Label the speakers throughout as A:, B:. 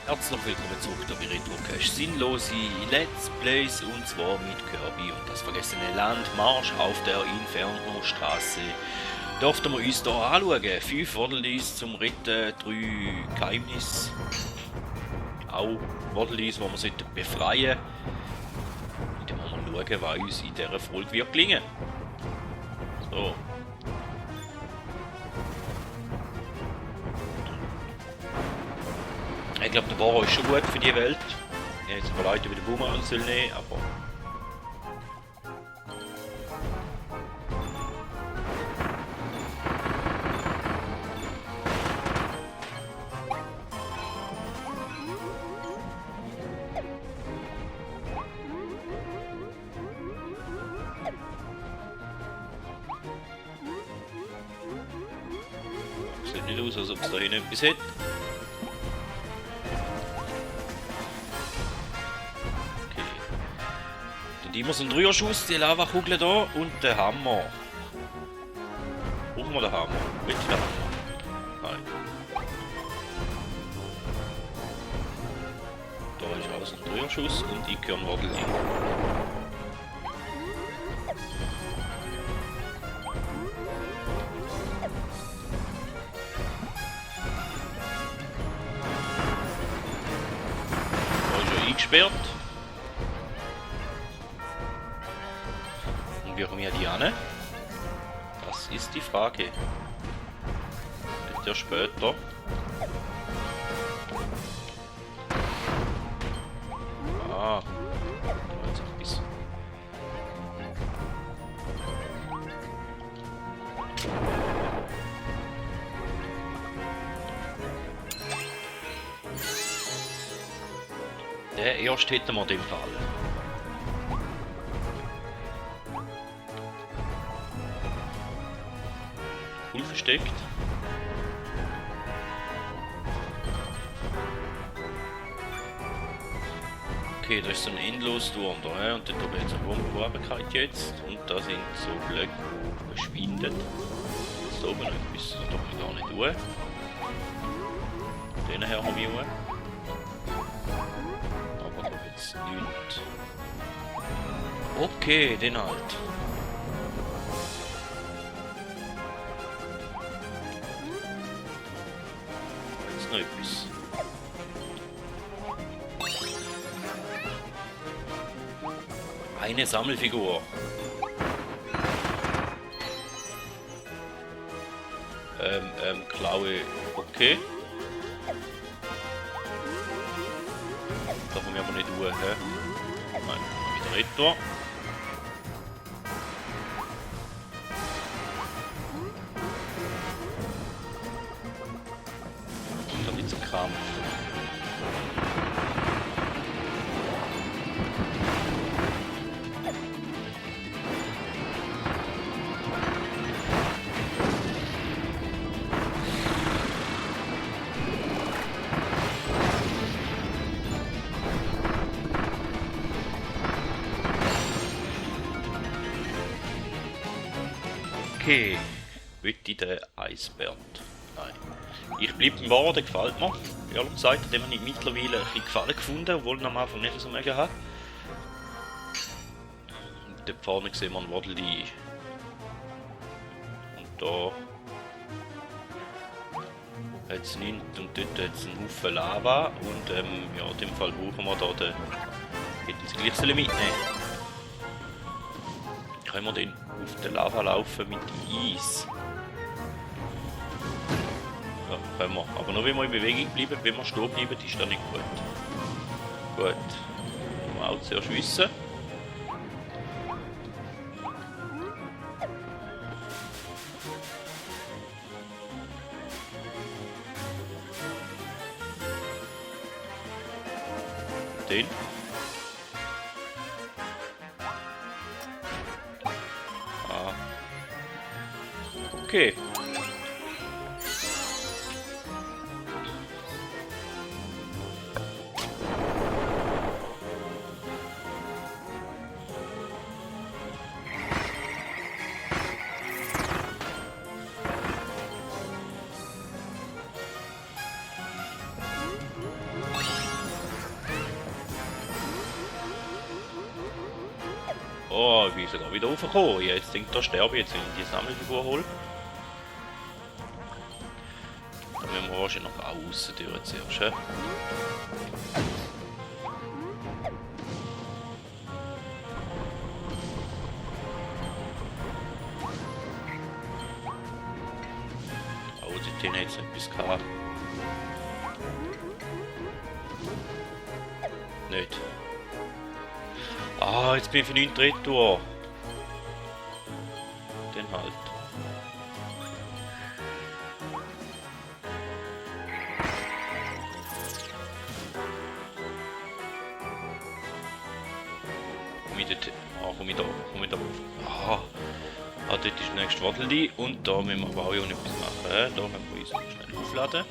A: Herzlich willkommen zurück bei Retrocache. Sinnlose Let's Plays und zwar mit Kirby und das vergessene Land. Marsch auf der Inferno-Straße. Dürften wir uns hier anschauen. 5 Waddledees zum Retten, 3 Geheimnisse. Auch Waddledees, die wir sollten befreien. Und dann wollen wir schauen, was uns in dieser Folge wird gelingen. So. Ich glaube, der Bauer ist schon gut für die Welt. Ich habe jetzt überlegt, wie der Boomerang soll nehmen, aber... Sieht nicht aus, als ob es da hinten etwas hat. Immer so ein Dreierschuss, die Lavakugel da und der Hammer. Brauchen wir den Hammer? Bitte den Hammer? Nein. Da ist alles ein Dreierschuss und ich gehöre Waddle rein. Da ist er eingesperrt. Wie kommen wir die an? Das ist die Frage. Nicht erst später. Ah, da jetzt ein bisschen. Der erst hätten wir den Fall. Versteckt. Okay, da ist so ein Endlosturm da, und dort oben hat es eine Wurmbarkeit jetzt. Und da sind so Blöcke, die verschwinden. Ist da oben noch etwas, das darf ich gar nicht tun. Den her haben wir auch. Aber da jetzt nichts. Okay, den halt. Etwas. Eine Sammelfigur. Klaue. Okay. Darf man aber nicht tun, hä? Nein, wieder Retro. Kampf. Okay, bitte der Eisbären. Nein. Ich bleibe im Wahr, der gefällt mir. Ehrlich gesagt, dem habe ich mittlerweile ein bisschen Gefallen gefunden, obwohl ich am Anfang nicht so mega habe. Und dort vorne sehen wir einen Waddledee. Und da hat es nichts und dort hat es einen Haufen Lava. Und ja, in dem Fall brauchen wir da den. Hätten sie gleich mitnehmen. Können wir den auf der Lava laufen mit Eis? Ja, können wir. Aber nur wenn wir in Bewegung bleiben, wenn wir stehen bleiben, ist das nicht gut. Gut. Müssen wir auch zuerst wissen. Den. Ah. Okay. Oh, ich bin sogar wieder raufgekommen. Jetzt denkt er sterbe, jetzt wenn ich die Sammelfigur hole. Dann müssen wir wahrscheinlich noch außen durch zuerst. He? Oh, die Tine hat jetzt etwas gehabt. Nicht. Ah, jetzt bin ich von 9 Retour. Den halt. Komm ich da auf. Ah, dort ist das nächste Waddeli und da müssen wir aber auch etwas machen. Da können wir uns schnell aufladen.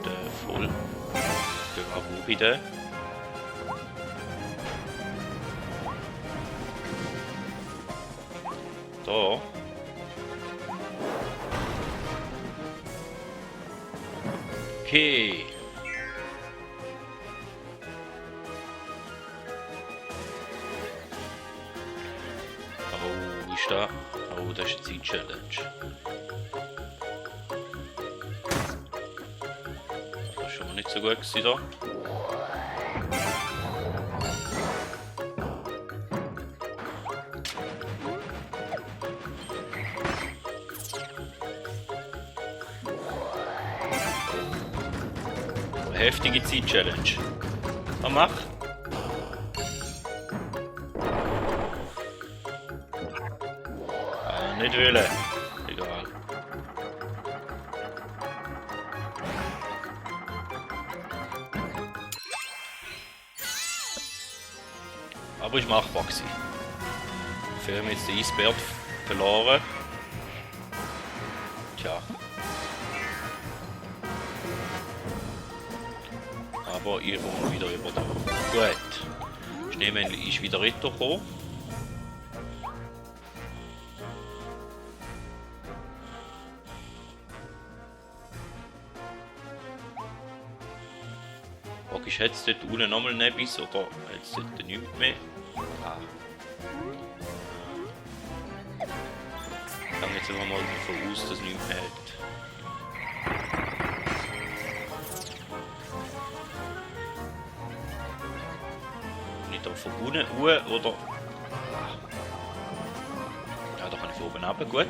A: Der voll. Der war wo wieder. Da. Okay. Oh, ist da? Oh, das ist eine Challenge. Das ist schon mal nicht so gut gewesen da. Heftige Zeit-Challenge. Mach! Nicht wählen. Egal. Aber ist machbar gewesen. Wir haben jetzt den Eisbär verloren. Tja. Aber ich komme wieder über da. Gut. Schneemännchen ist wieder retourgekommen. Okay, hat es dort unten nochmal ein Biss oder hat es dort nichts mehr? Ah. Ich gehe jetzt einfach mal davon aus, dass es nichts mehr hat. Da von unten oder... Ja, da kann ich von oben runter, gut.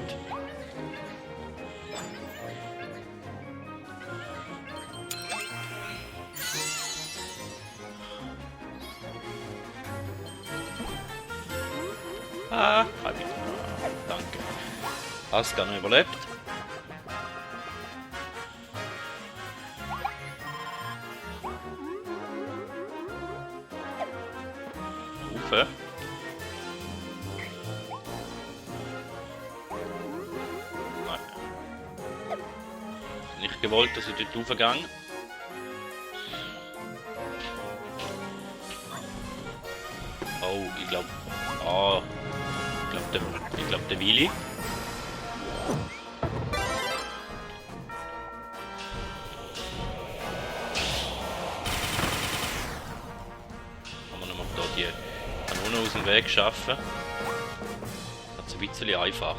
A: Ah, danke. Hast gar noch überlebt. Ufe. Nein. Nicht gewollt, dass ich dort raufgehe. Oh, ich glaube... Ah, ich glaube der Willi. Kann man noch mal da die Kanone aus dem Weg schaffen. Das ist ein bisschen einfacher.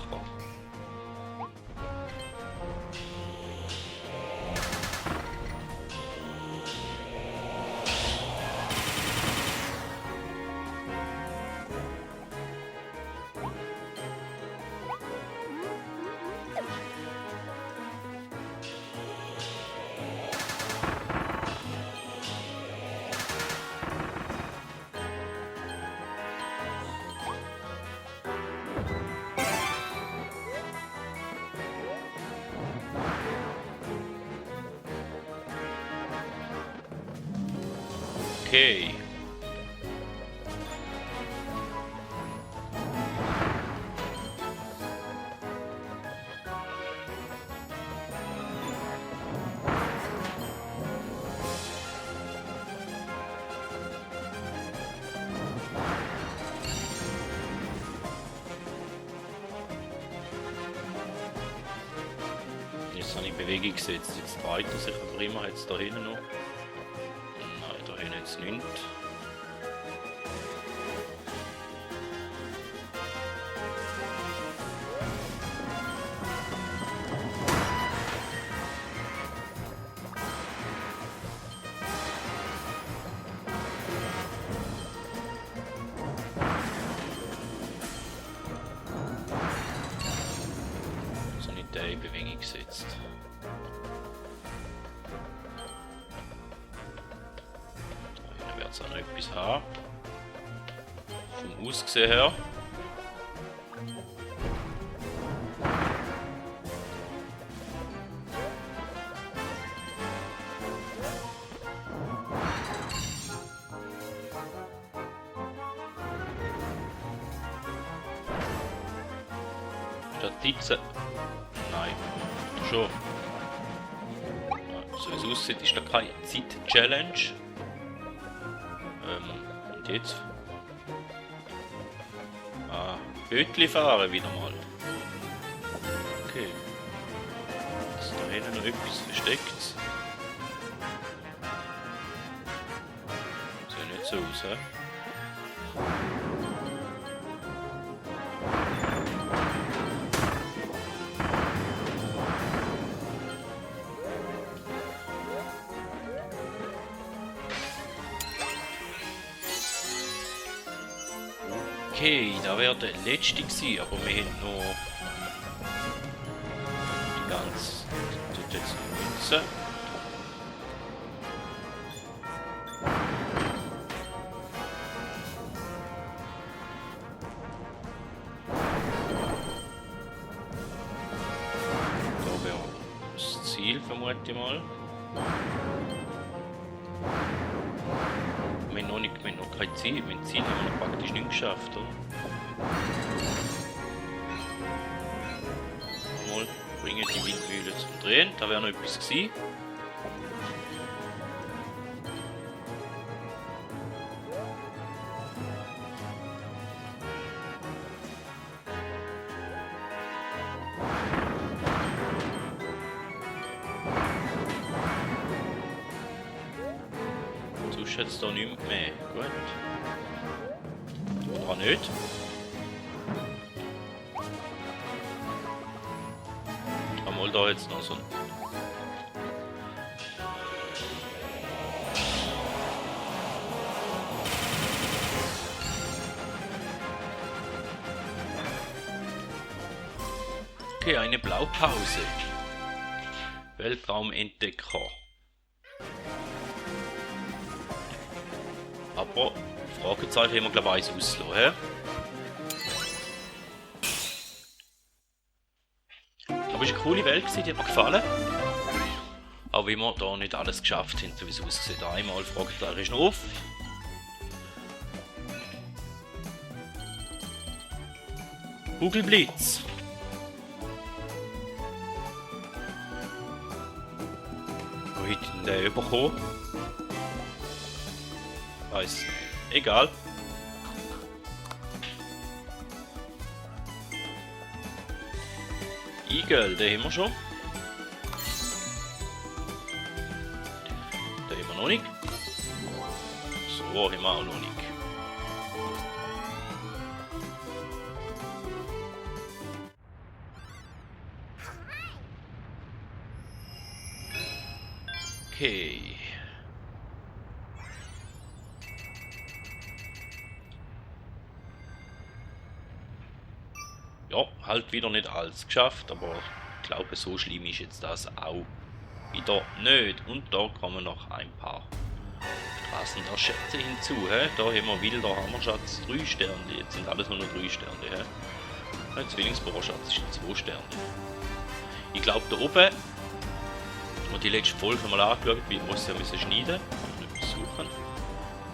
A: Okay. Jetzt Das habe ich in Bewegung gesetzt. Jetzt dreht er sich aber immer jetzt da hinten noch. Nein, da hinten jetzt nicht. In Bewegung gesetzt. Da wird es auch noch etwas haben. Vom Aussehen her. Statizen. Nein, schon. So wie es aussieht, ist da keine Zeit-Challenge. Und jetzt? Ah, Bötli fahren wieder mal. Okay. Ist da hinten noch etwas versteckt? Sieht nicht so aus, hä? Okay, da wäre der letzte gewesen, aber wir haben noch die ganze jetzt Münze. Da wäre das Ziel, vermute ich mal. Wir haben noch kein Ziel. Mein Ziel haben wir noch praktisch nicht geschafft, oder? Mal bringen die Windmühle zum Drehen. Da wäre noch etwas gewesen. Sonst hat es da nichts mehr. Gut. Oder nicht? Einmal da jetzt noch so ein... Okay, eine Blaupause. Weltraumentdecker. Aber Fragezeichen haben wir glaube ich ausgelassen, hä? Aber es war eine coole Welt, die hat mir gefallen. Auch wenn wir da nicht alles geschafft haben, so wie es aussieht. Einmal Fragezeichen ist noch auf. Kugelblitz. Wo hat denn der bekommen? Weiß nicht. Egal. Igel, den haben wir schon. Den haben wir noch nicht. So, haben wir auch noch nicht. Okay. Ja, halt wieder nicht alles geschafft, aber ich glaube, so schlimm ist jetzt das auch wieder nicht. Und da kommen noch ein paar Straßen der Schätze hinzu. He? Da haben wir wilder Hammerschatz 3 Sterne, jetzt sind alles nur noch 3 Sterne. He? Der Zwillingsbohrschatz ist 2 Sterne. Ich glaube, da oben, wo die letzte Folge mal angeschaut, wie muss ich ja schneiden müssen, suchen.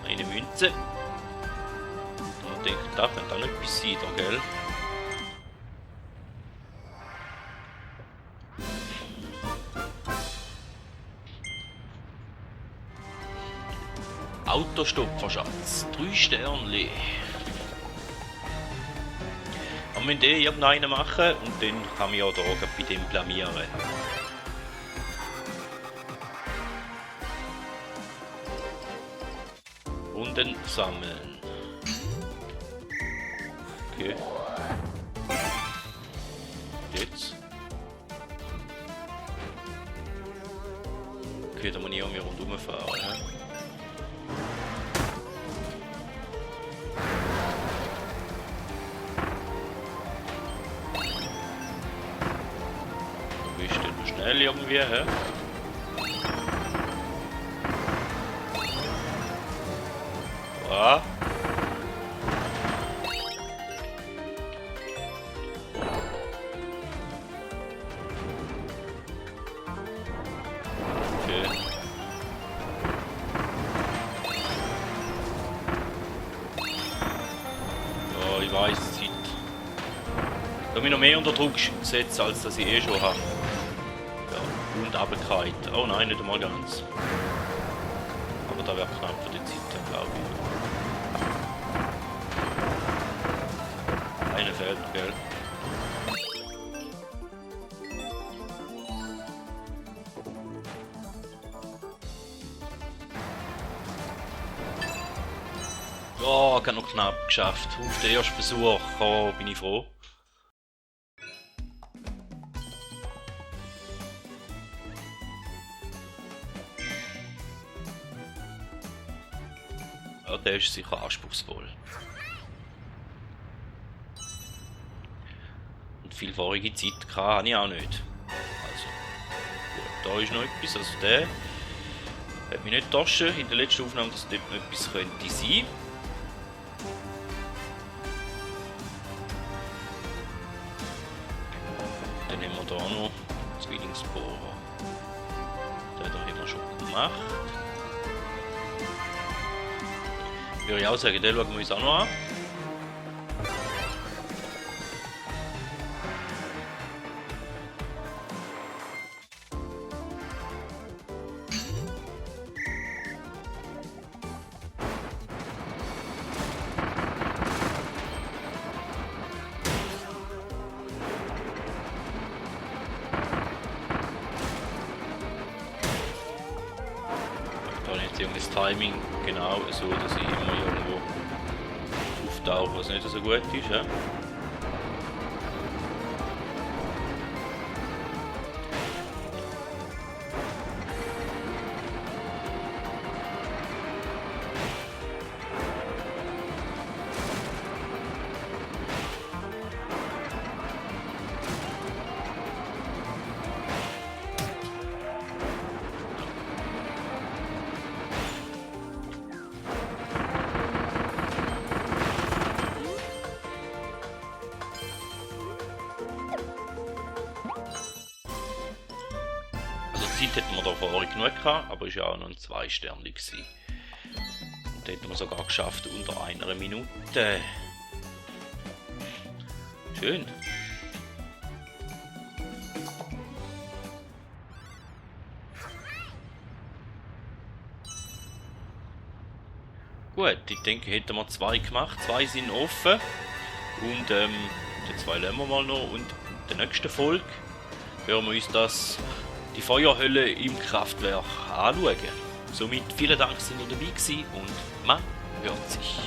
A: Eine Münze. Und ich denke, da könnte auch noch etwas sein, da, gell? Autostopferschatz, 3 Sterne. Wir müssen den irgendeinen machen und dann kann man ja da bei dem blamieren. Kisten sammeln. Okay. Jetzt. Okay, da muss ich irgendwie rundherum fahren. He? Du bist denn schnell irgendwie, hä? Ah. Ich weiss, Zeit. Da habe ich noch mehr unter Druck gesetzt, als dass ich eh schon habe. Ja, und runtergefallen. Oh nein, nicht einmal ganz. Aber da wäre knapp für die Zeit, glaube ich. Eine fehlt, gell? Oh, ich habe noch knapp geschafft. Auf den ersten Besuch, oh, bin ich froh. Ja, der ist sicher anspruchsvoll. Und viel vorige Zeit habe ich auch nicht. Also, gut, da ist noch etwas. Also der hat mich nicht getauscht in der letzten Aufnahme, dass dort noch etwas könnte sein. Dann haben wir hier noch Zwillingsbohrer. Den haben wir schon gemacht. Würde ich auch sagen, den schauen wir uns auch noch an. Das Timing genau so, dass ich immer irgendwo auftauche, was nicht so gut ist. Ja? Zeit hätten wir da vorher genug gehabt, aber es war ja auch noch ein 2-Sternchen gewesen. Und da hätten wir sogar geschafft unter einer Minute. Schön. Gut, ich denke, hätten wir 2 gemacht. 2 sind offen. Und die 2 lassen wir mal noch. Und in der nächsten Folge hören wir uns die Feuerhölle im Kraftwerk anschauen. Somit vielen Dank, dass ihr dabei gewesen und man hört sich.